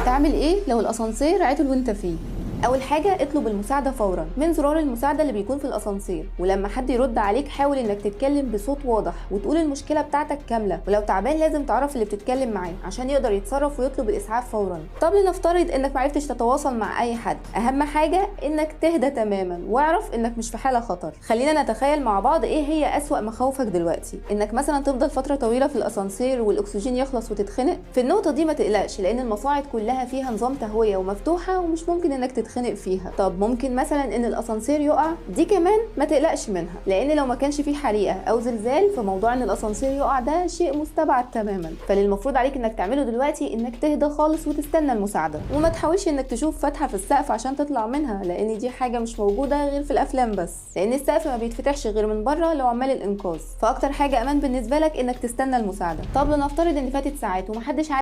تعمل ايه لو الاسانسير عطل وانت فيه؟ اول حاجة اطلب المساعدة فورا من زرار المساعدة اللي بيكون في الاسانسير، ولما حد يرد عليك حاول انك تتكلم بصوت واضح وتقول المشكلة بتاعتك كاملة، ولو تعبان لازم تعرف اللي بتتكلم معاه عشان يقدر يتصرف ويطلب الاسعاف فورا. طب لنفترض انك معرفتش تتواصل مع اي حد، اهم حاجة انك تهدى تماما واعرف انك مش في حاله خطر. خلينا نتخيل مع بعض ايه هي اسوأ مخاوفك دلوقتي، انك مثلا تفضل فترة طويلة في الاسانسير والاكسجين يخلص وتتخنق. في النقطة دي ما تقلقش، لان المصاعد كلها فيها نظام تهوية ومفتوحه ومش ممكن انك تتخنق فيها. طب ممكن مثلا ان الاسانسير يقع، دي كمان ما تقلقش منها، لان لو ما كانش فيه حريقة او زلزال فموضوع ان الاسانسير يقع ده شيء مستبعد تماما. فاللي المفروض عليك انك تعمله دلوقتي انك تهدى خالص وتستنى المساعدة، وما تحاولش انك تشوف فتحه في السقف عشان تطلع منها، لان دي حاجة مش موجودة غير في الافلام بس، لان السقف ما بيتفتحش غير من بره لو عمال الانقاذ. فاكتر حاجة امان بالنسبة لك انك تستنى المساعدة. طب لنفترض ان فاتت ساعات ومحدش